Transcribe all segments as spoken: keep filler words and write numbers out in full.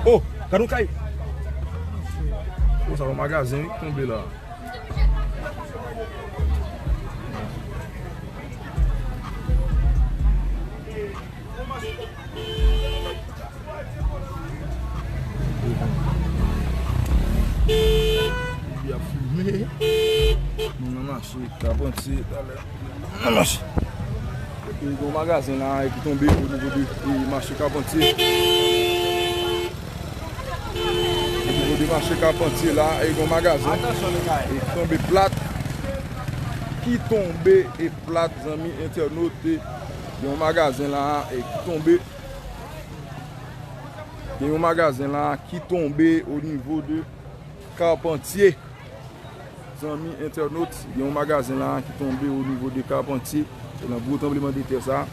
Oh, gad yon kay. Oh, sa yon magazen wi ki tonbe la. Li ap filme. Nou nan mache Kapantye talè. Nan mache. E gen yon magazen la e ki tonbe o nivo de e mache Kapantye. O nivo de mache Kapantye la e gen yon magazen e ki tonbe plat. Ki tonbe e plat, zanmi entènot. Gen yon magazen la e ki tonbe. Gen yon magazen la ki tonbe o nivo de Kapantye. Zanmi entènot, gen yon magazen la ki tonbe o nivo de Kapantye. Se nan gwo tranbleman de tè sa.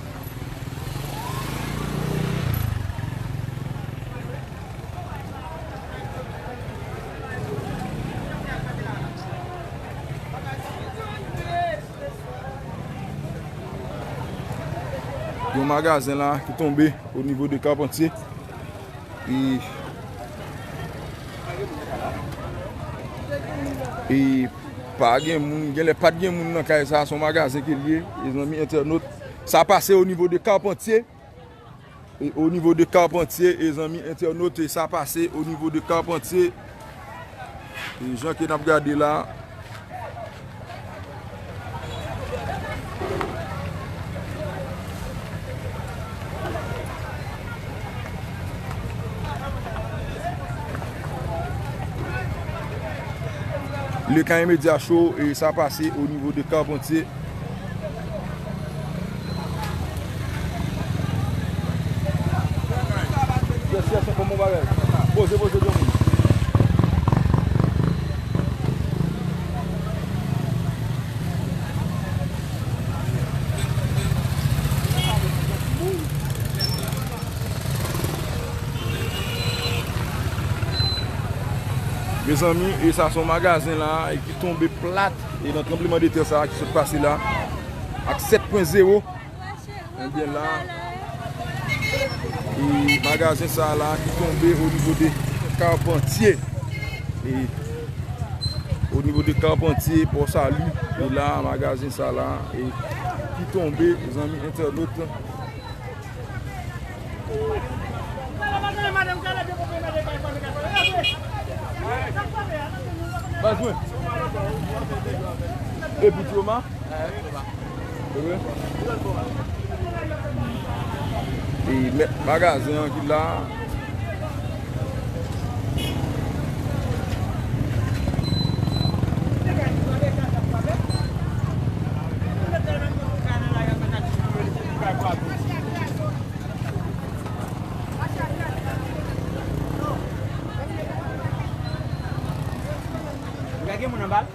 Yon magazen la ki tonbe o nivo de Kapantye. E, e pa gen moun, genlè pa t gen moun nan kay sa, se yon magazen ke l ye, e zanmi entènot. Sa pase o nivo de Kapantye. E o nivo de Kapantye, e zanmi entènot, e sa pase o nivo de Kapantye. E jan ke n ap gade la. Lekan Imedya Show, e sa pase o nivo de Kapantye. Yes, yes, se bon, bon bagay. Poze, poze, granmoun. Mezanmi, e sa se yon magazen la e ki tonbe plat e nan tranbleman de tè sa a ki sot pase la ak sèt pwen zewo. Ebyen la, e magazen sa a la ki tonbe o nivo de Kapantye. E o nivo de Kapantye, Pò Sali, e la magazen sa a la e ki tonbe, zanmi entènot. Baz mwen. E pou Ti Oma? E mèt magazen an ki la. Gen moun anba l?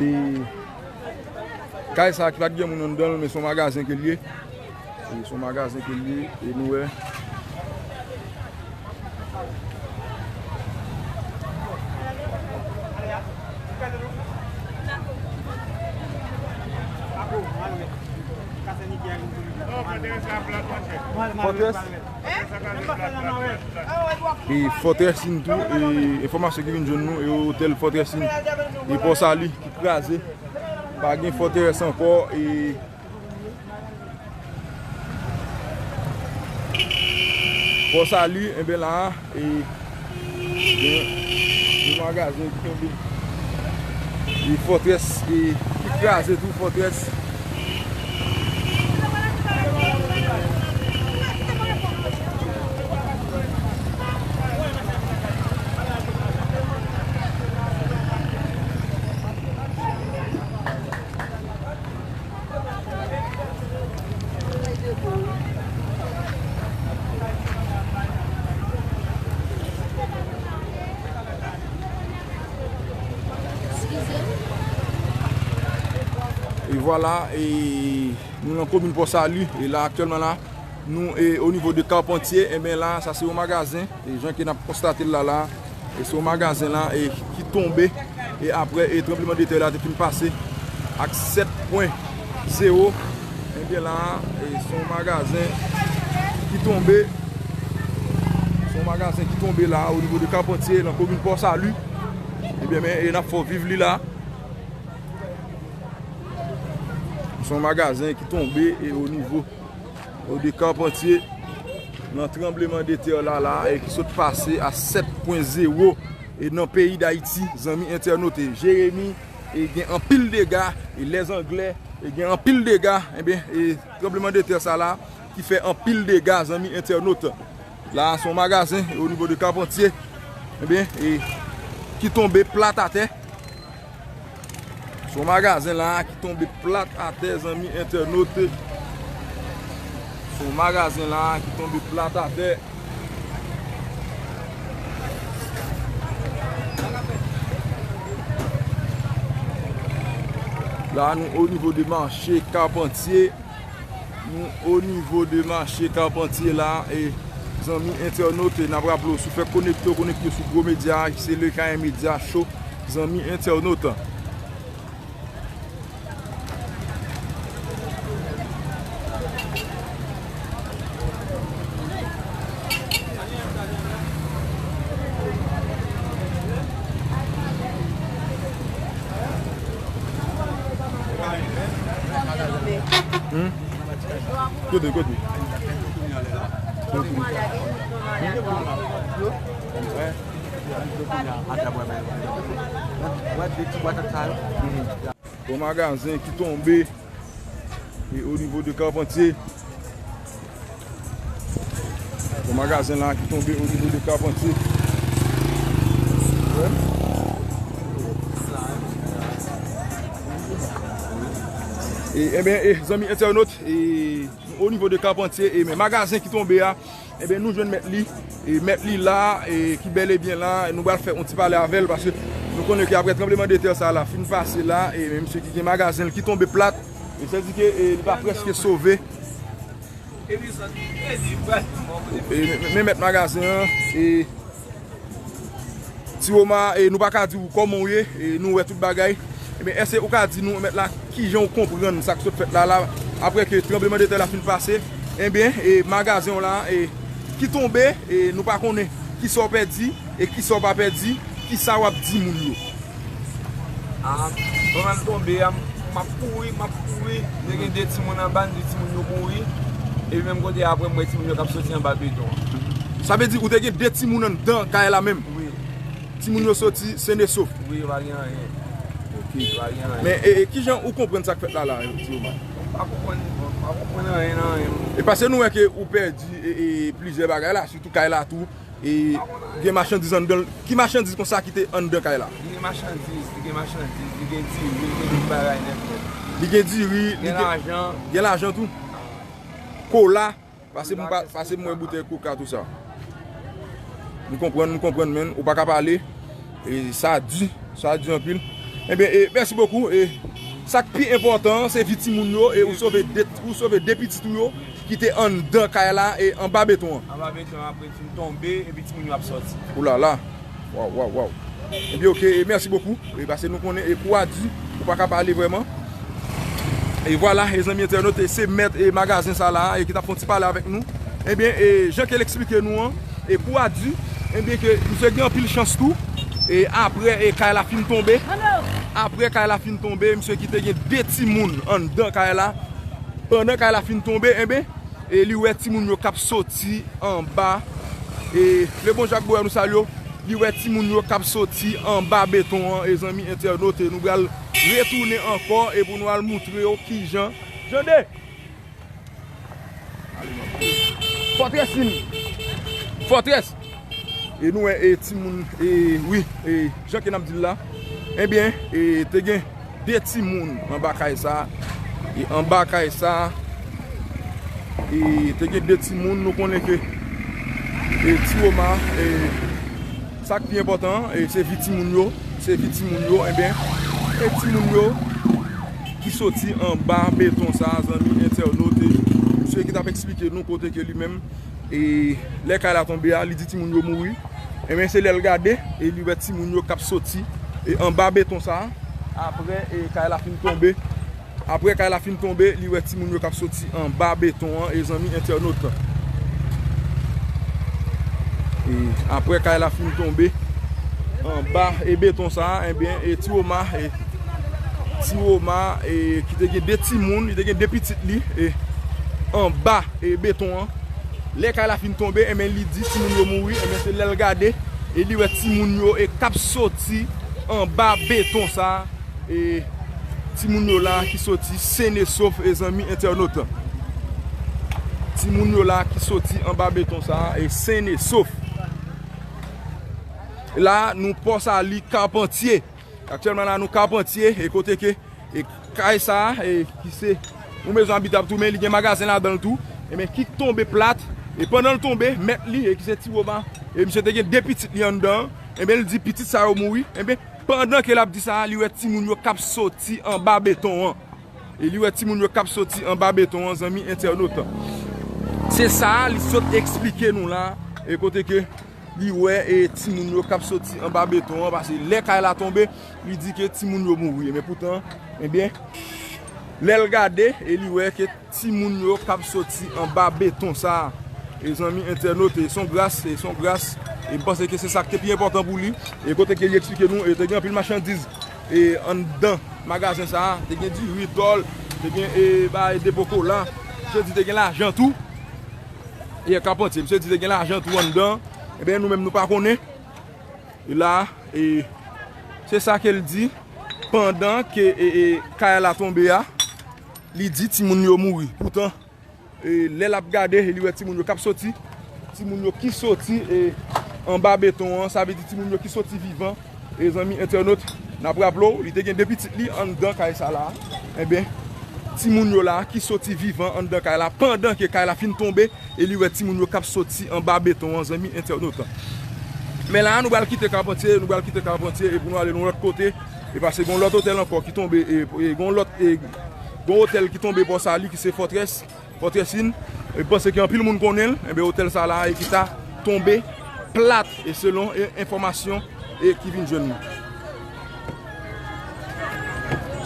E kay sa a ki pa t gen moun anndan l, men se yon magazen ke l ye. E se yon magazen ke l ye, e nou wè. Fòtrès. E Fòtrès Inn tou, e enfòmasyon ki vin jwenn nou, e otèl Fòtrès Inn, e Pò Sali ki kraze. Pa gen Fòtrès ankò, e Pò Sali, enben la, e gen yon magazen ki tonbe. E Fòtrès, e ki kraze tou, Fòtrès. E vwala, e nou nan komin Pò Sali, e la aktyèlman la, nou e o nivo de Carpentier, enben la, sa se yon magazen, e jan ke n ap konstate l la la, e se yon magazen la, e ki tonbe, e apre, e tranbleman de tè la te fin pase ak sèt pwen zewo, enben la, e se yon magazen ki tonbe, se yon magazen ki tonbe la, o nivo de Carpentier, nan komin Pò Sali, enben, men, e n ap fè w viv li la. Se yon magazen ki tonbe e o nivo de Carpentier nan tranbleman de tè la la e ki sot pase a sèt pwen zewo e nan peyi Dayiti, zanmi entènot e Jeremi e gen anpil dega e Lèzanglè e gen anpil dega, enben, e tranbleman de tè sa la ki fè anpil dega, zanmi entènot. La, se yon magazen, e o nivo de Carpentier, enben, e ki tonbe plat atè. Se yon magazen la ki tonbe plat atè, zanmi entènot. Se yon magazen la ki tonbe plat atè. La, nou o nivo de mache Carpentier. Nou o nivo de mache Carpentier la, e zanmi entènot, e n ap raple w, si w fèk konekte w, konekte w sou Gwo Medya, ki se Le Kayen Medya Show, zanmi entènot. Hmm? Kote, kote? Yon magazen ki tonbe e o nivo de Carpentier. Yon magazen la ki tonbe o nivo de Carpentier. E, enben, e, zanmi entènot, e, o nivo de Carpentier, e, men magazen ki tonbe a, enben, nou jwenn mèt li, e mèt li la, e ki bèl e byen la, e nou pral fè yon ti pale avè l, paske nou konnen ke apre tranbleman de tè sa la fin pase la, e men misye ki gen magazen l ki tonbe plat, e sa di ke, e, li pa prèske sove. E, men, men mèt magazen an, e, Ti Woma, e, nou pa ka di w kòman w ye, e, nou wè tout bagay. Ebyen, èske ou ka di nou, mèt la, kijan w konprann sa k sot fèt la, la, apre ke tranbleman de tè la fin pase, ebyen, e, magazen w la, e, ki tonbe, e, nou pa konnen kisa w pèdi, e kisa w pa pèdi, kisa w ap di moun yo? Ah, mwen menm tonbe a, m ap kouri, m ap kouri. Te gen de timoun anba, m di timoun yo kouri. Epi menm kote a, apre m wè timoun yo k ap soti anba beton an. Sa vle di ou te gen de timoun anndan kay la menm? Wi. Timoun yo soti sen e sof? Wi, yo pa gen anyen. Ok. Yo pa gen anyen. Men, e, e, kijan ou konprann sa k fèt la la, Ti Woma? M pa konprann, m pa konprann anyen nan anyen. E paske nou wè ke ou pèdi, e, e, plizyè bagay la, sitou kay la tou. E gen machandiz anndan l. Ki machandiz konsa ki te anndan kay la? Li gen machandiz, li gen machandiz, li gen diri, li gen tout bagay nèt nèt. Li gen diri, li gen, gen lajan. Gen lajan tou? Kola, pase m pa, pase m wè boutèy koka tou sa. M konprann, m konprann, men ou pa ka pale. E sa di, sa di anpil. Ebyen, e, mèsi bokou. E sa k pi enpòtan an, se vi timoun yo, e ou sove de, ou sove de pitit ou yo ki te anndan kay la, e anba beton an. Anba beton an, apre fin tonbe, epi timoun yo ap soti. Oulala. Waw, waw, waw. Ebyen, ok, e mèsi bokou. E paske nou konnen, e kou a di, ou pa ka pale vrèman. E vwala, e zanmi entènot, e se mèt e magazen sa la, e ki t ap fè yon ti pale avèk nou. Ebyen, e jan ke l eksplike nou an, e kou a di, ebyen, ke misye gen anpil chans tou. E apre, e kay la fin tonbe. Apre kay la fin tonbe, misye kite gen de timoun anndan kay la. Pandan kay la fin tonbe, ebyen, e li wè timoun yo k ap soti anba. E Lebon Jak Boyè, nou salye w. Li wè timoun yo k ap soti anba beton an, e zanmi entènot, e nou pral retounen ankò, e pou nou al moutre yo kijan. Jande! Fòtrès vini. Fòtrès. E nou wè, e timoun, e wi, e jan ke n ap di l la. Ebyen, e te gen de timoun anba kay sa. E anba kay sa, e te gen de timoun, nou konnen ke, e Ti Woma, e sa k pi enpòtan, e se vi timoun yo, se vi timoun yo, ebyen, e timoun yo, Ki soti anba beton sa, zanmi entènot, e misye ki t ap eksplike nou kote ke li menm, e lè kay la tonbe a, li di timoun yo mouri. Enben, se lè l gade, e li wè timoun yo k ap soti, e anba beton sa, apre, e kay la fin tonbe. Apre kay la fin tonbe, li wè timoun yo k ap soti anba beton an, e zanmi entènot. E apre kay la fin tonbe, anba, e beton sa, enben, e ti Woma, e ti Woma, e ki te gen de timoun, li te gen de pitit li, e anba, e beton an. Lè kay la fin tonbe, enben, li di timoun yo mouri, enben, se lè l gade, e li wè timoun yo, e k ap soti anba beton sa, e timoun yo la ki soti sen e sof, e zanmi entènot. Timoun yo la ki soti anba beton sa, e sen e sof. La, nou Pòsali Kapantye. Aktyèlman la, nou Kapantye, e kote ke, e kay sa, e ki se yon mezon abitab tou, men li gen magazen ladan l tou, enben, ki tonbe plat, e pandan l tonbe, mèt li, e ki se ti Woma, e misye te gen de pitit li anndan, enben, li di pitit sa yo mouri, enben, pandan ke l ap di sa, li wè timoun yo k ap soti anba beton an. E li wè timoun yo k ap soti anba beton an, zanmi entènot. Se sa li sot eksplike nou la, e kote ke li wè, e timoun yo k ap soti anba beton an, paske lè kay la tonbe, li di ke timoun yo mouri. Men poutan, enben, lè l gade, e li wè ke timoun yo k ap soti anba beton sa. E zanmi entènot, e se yon gras, e se yon gras. E m panse ke se sa k te pi enpòtan pou li. E kote ke li eksplike nou, e te gen anpil machandiz, e anndan magazen sa, te gen diri, tòl, te gen, e bagay depo kola. Misye di te gen lajan tou. E Kapantye, misye di te gen lajan tou anndan. Enben, nou menm nou pa konnen. E la, e se sa ke l di. Pandan ke, e, e, kay la tonbe a, li di timoun yo mouri. Poutan, e lè l ap gade, e li wè timoun yo k ap soti. Timoun yo ki soti, e anba beton an, sa vle di timoun yo ki soti vivan. E zanmi entènot, n ap raple w, li te gen de pitit li anndan kay sa la. Enben, timoun yo la ki soti vivan anndan kay la, pandan ke kay la fin tonbe, e li wè timoun yo k ap soti anba beton an, zanmi entènot. Men la, nou pral kite Kapantye, nou pral kite Kapantye, e pou nou ale nan yon lòt kote, e paske gen yon lòt otèl ankò ki tonbe, e, e gen yon lòt, e gen yon otèl ki tonbe Pòsali, ki se Fòtrès, Fòtrès Inn. E panse ke anpil moun konnen l, enben otèl sa la, e ki ta tonbe plat, e selon, e, enfòmasyon, e ki vin jwenn nou.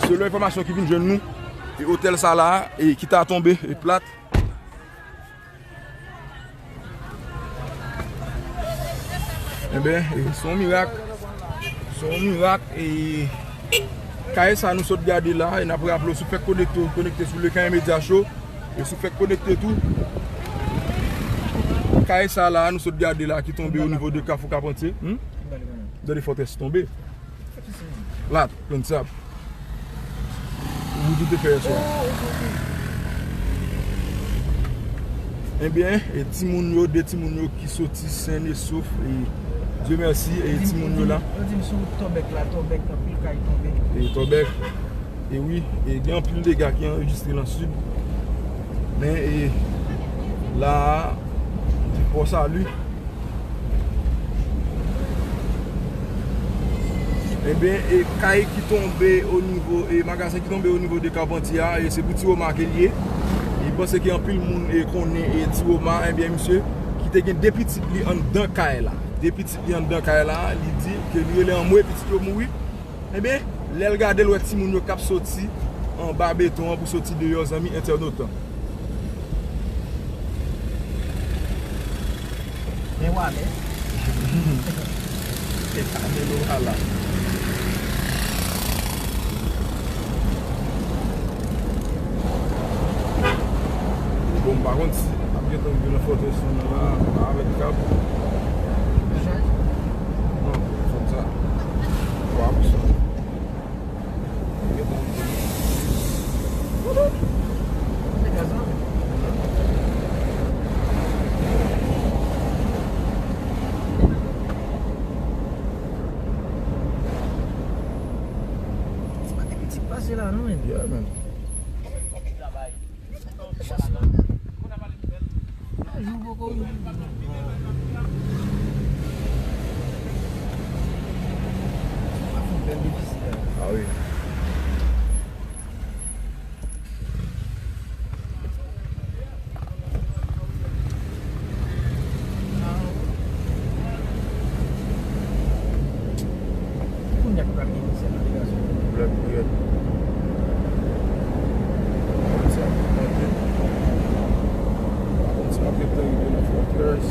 Selon enfòmasyon ki vin jwenn nou, e otèl sa la, e ki ta tonbe, e plat. Enben, e, se yon mirak. Se yon mirak, e kay sa nou sot gade la, e n ap raple w, si w fèk konekte, konekte sou Le Kayen Media Show, e si w fèk konekte tou, kay sa la, nou sot gade la, ki tonbe o nivo de Kafou Kapantye. Hmm? Gade fòtrès tonbe. Plat, plenn sab. Ou di te fè yè swa. Ebyen, e timoun yo, de timoun yo ki soti sen e sof, e Dye mèsi, e timoun yo la. Yo di m sou wout Tòbèk la, Tòbèk, anpil kay tonbe. E Tòbèk, e wi, e gen anpil dega ki anrejistre nan sid. Men, e la a, se Pò Sali. Ebyen, e kay ki tonbe o nivo, e magazen ki tonbe o nivo de Kapantye a, e se pou Ti Woma ke l ye. E m panse ke anpil moun, e konnen, e Ti Woma, ebyen, misye ki te gen de pitit li anndan kay la. De pitit li anndan kay la, li di ke li rele anmwe pitit yo mouri. Ebyen, lè l gade, l wè timoun yo k ap soti anba beton an pou soti deyò, zanmi entènot. Men wale. E pa de lo ala. Bon, m pa konn si ap gentan rive nan Fòtrès Inn la avèk kab. Non, fòk sa. Twa pou san. Ti pase la, non, men. Yeah, man. Ah wi. Black Red. Konn sa ki te rive nan Fortress.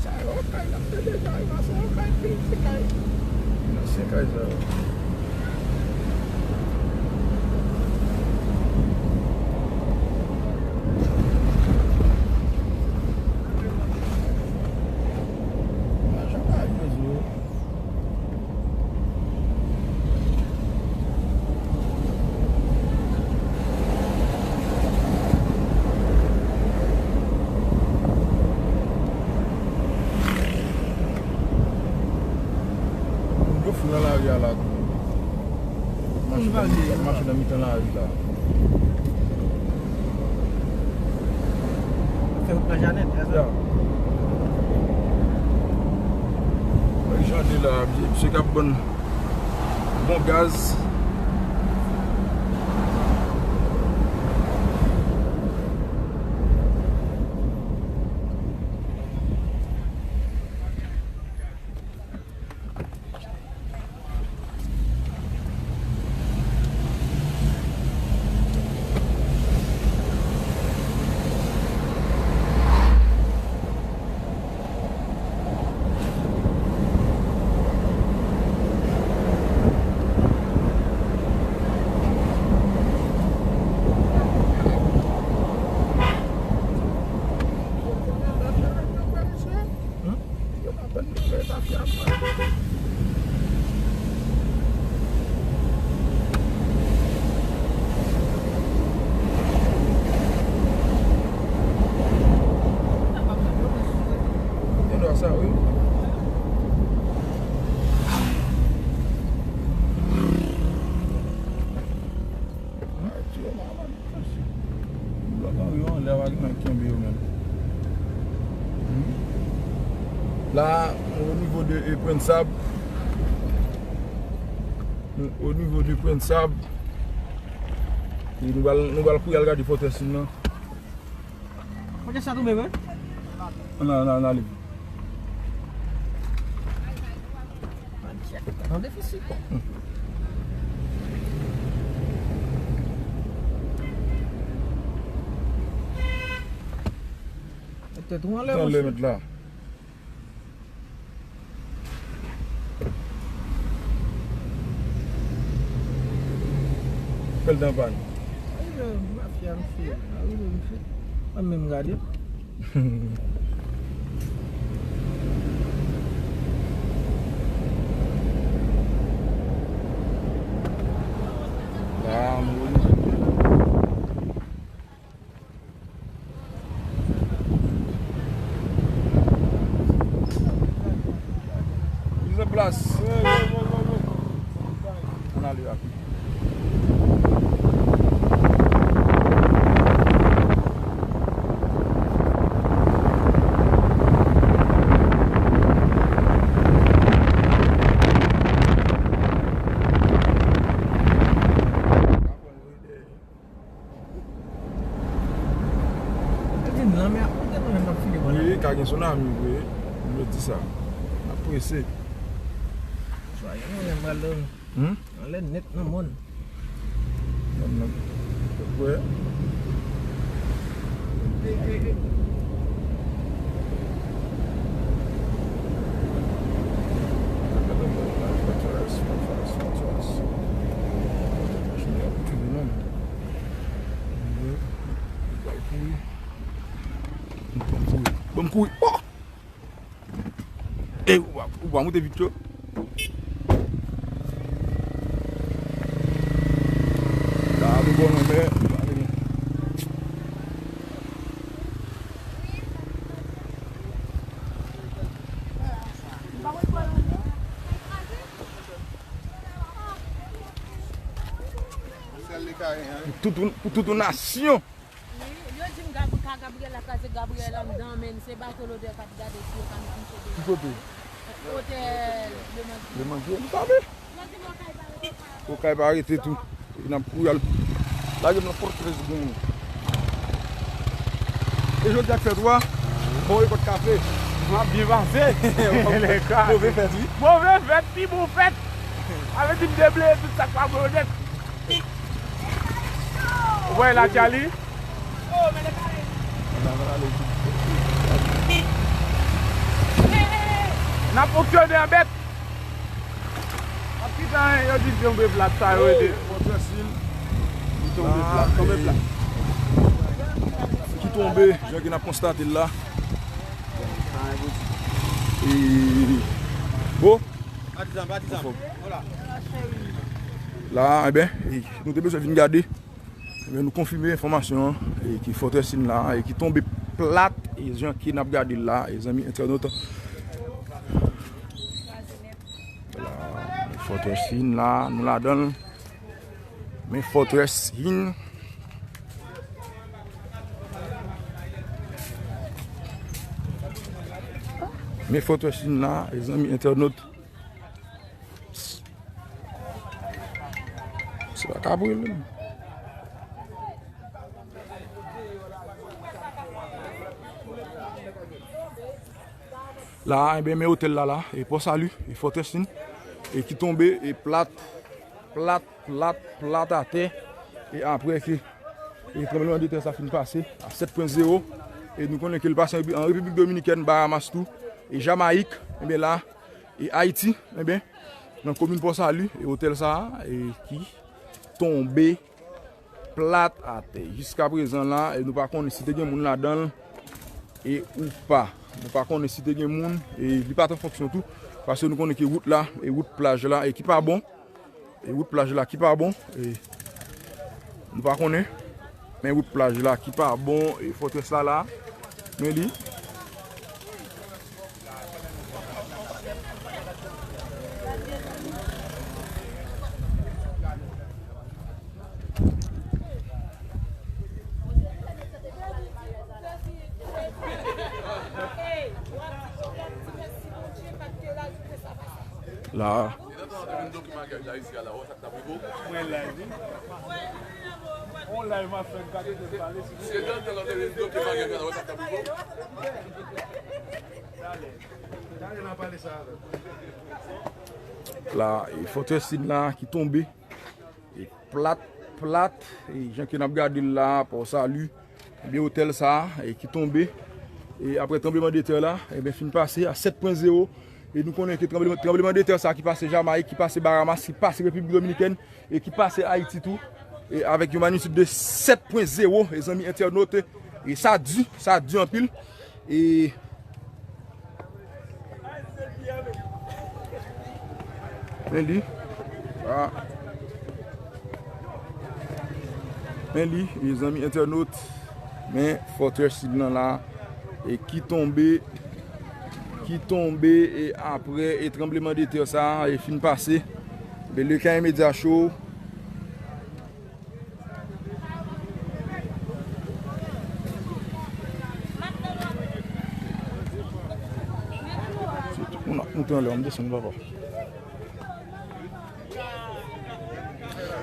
Sa yo kay n ap tande sa yo, sa yo kay pil se kay. Nan se kay sa yo. Mache pa yo zo. Moun yo fou nan lari a la tou. Moun mache nan mitan lari la. Fè wout nan jaden, trè byen. Jan de la, misye k ap bann bon gaz. Gen dwa sa, wi. Blòk an yo anlè, pa gen moun kenbe yo menm. Hmm. La, o nivo de, e, Pwen Sab. O nivo de Pwen Sab. E nou pral, nou pral kouri al gade Fòtrès nan. Kote sa tou menm, hein? Ann, ann, ann ale. Tande fisi. Mete tou anlè, mete anlè, mesye. Mete la. Fè l dan pa n. Arive mafya, mesye. Arive, mesye. Mwen menm gade. Ah, mwen. Mize plas. Ann ale rapid. Yo di lanmè ap monte, nou menm n ap file bò lanmè. Wi, ka gen tsunami vre. M vle di sa. N ap prese. Swa gen mwayen m pral dòmi. Hmm? Anlè nèt nan mòn. Mòn nan. Wè. Ban m kouri. Ban m kouri. Oh! E, ou pa, ou pa monte vit, yo. La, nou bon, non, men. Pou tout, pou tout yon nasyon. Wi, yo di m Gab-, ka Gabriel la kraze, Gabriel anndan, men se bato lodè k ap gade si yo ka met misye deyò. Ki kote? Lemanzye, nou sabe. Ou kay pa rete tou. E n ap kouri al lage m nan Fòtrès Goumou. E jodi a k fèt ou a, bon rekòt kafe. M ap byen pase. Move fèt, wi. Move fèt, pi bon fèt. Avè di m debleye tout sa k pa bon yo nèt. Ou wè la, Charlie? N ap fonksyone an bèt. Ap kite anyen, yo di tonbe plat, sa yo rete. Fòtrès Hill. Li tonbe plat, tonbe plat. Ki tonbe, jan ke n ap konstate l la. E, bon. Patizan, patizan. Anfòm. La, enben, e, nou te bezwen vin gade. Ebyen, nou konfime enfòmasyon an, e ki Fòtrès Hill la, e ki tonbe plat, e jan ke n ap gade l la, e zanmi entènot. La, Fòtrès Hill la, nou ladan l. Men Fòtrès Hill. Men Fòtrès Hill la, e zanmi entènot. Se pa Kapril menm. La, enben, men otèl la, la, e Pò Sali, e Fòtrès Hill, e ki tonbe, e plat, plat, plat, plat atè, e apre ke, e tranbleman de tè sa fin pase, a sèt pwen zewo, e nou konnen ke l pase an Repi-, an Repiblik Dominikèn, Bahamas tou, e Jamayik, enben la, e Ayiti, enben, nan komin Pò Sali, e otèl sa a, e ki tonbe plat atè. Jiska prezan la, e nou pa konnen si te gen moun ladan l, e ou pa. Nou pa konnen si te gen moun, e li pa t an fonksyon tou, paske nou konnen ke wout la, e wout plaj la, e ki pa bon, e wout plaj la ki pa bon, e nou pa konnen, men wout plaj la ki pa bon, e Fòtrès la la, men li. La. Mwen live, wi. On live m ap fè, m ka kite m pale si. Talè. Talè n a pale sa avè m. La, e Fòtrès Hill la ki tonbe. E plat, plat, e jan ke n ap gade l la, Pò Sali, ebyen, otèl sa a, e ki tonbe, e apre tranbleman de tè la, ebyen, fin pase a sèt pwen zewo, e nou konnen ke tranbleman, tranbleman de tè sa a ki pase Jamayik, ki pase Bahamas, ki pase Repiblik Dominikèn, e ki pase Ayiti tou, e avèk yon magnitid de sèt pwen zewo, e zanmi entènot, e sa di, sa di anpil, e Men li. Ah. Men li, e zanmi entènot. Men Fòtrès Sid lan la. E ki tonbe, ki tonbe, e apre, e tranbleman de tè sa, e fin pase. Men Le Kayen Medya Show. Se tout moun ap moute anlè, m desann, papa.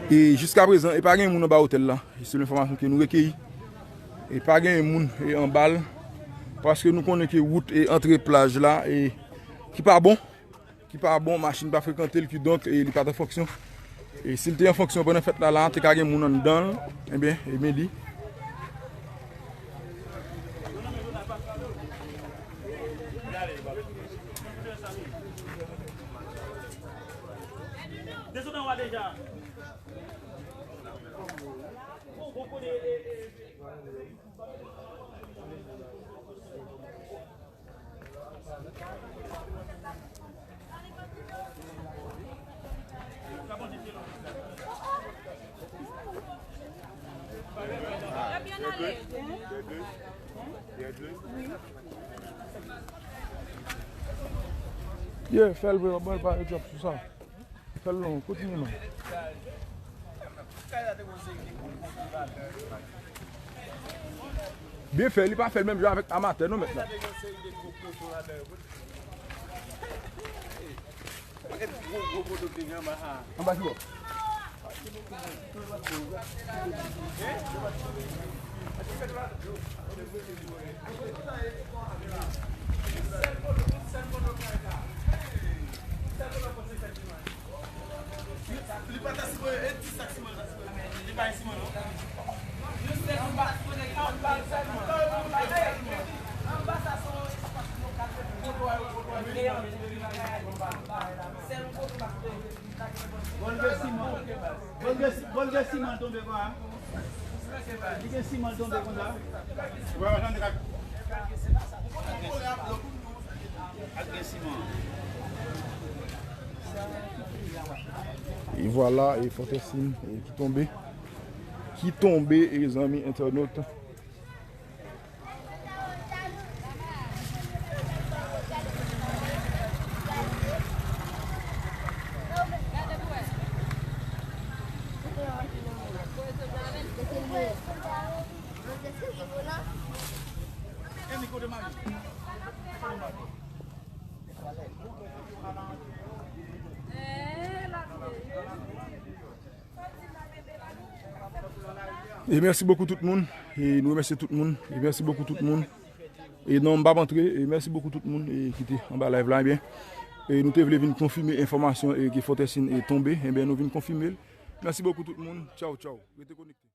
E jiska prezan, e pa gen moun anba otèl la. E se lenfòmasyon ke nou rekeyi. E pa gen moun, e anba l. Paske nou konnen ke wout e antre plaj la, e ki pa bon. Ki pa bon, machin pa frekante l, kidonk, e li pa t an fonksyon. E si l te an fonksyon pandan fèt la, la, te ka gen moun anndan l, enben, enben li. Desann anwa deja. Ye, fè l vre, w ap ban l pale twòp sou sa. Fè l long, kontinye non. Byen fè, li pa fè l menm jan avèk amatè non, mèt la. Pakèt gwo, gwo poto ki gen anba sa. Anba ki bò? Li pa ta sipoze, e ti sak siman, li bay siman non. Bon, gen siman. Bon, gen si-, bon, gen siman tonbe konsa. Li gen siman tonbe konsa. Wè, wè, tande ak, ak gen siman. E vwala, e Fòtèsin, e ki tonbe. Ki tonbe, e zanmi entènot. E mèsi bokou tout moun. E nou remèsye tout moun. E mèsi bokou tout moun. E non, m p ap antre. E mèsi bokou tout moun, e ki te anba live la, ebyen. E nou te vle vin konfime enfòmasyon, e ke Fòtèsin, e tonbe. Ebyen, nou vin konfime l. Mèsi bokou tout moun. Tchaw, tchaw. Rete konekte.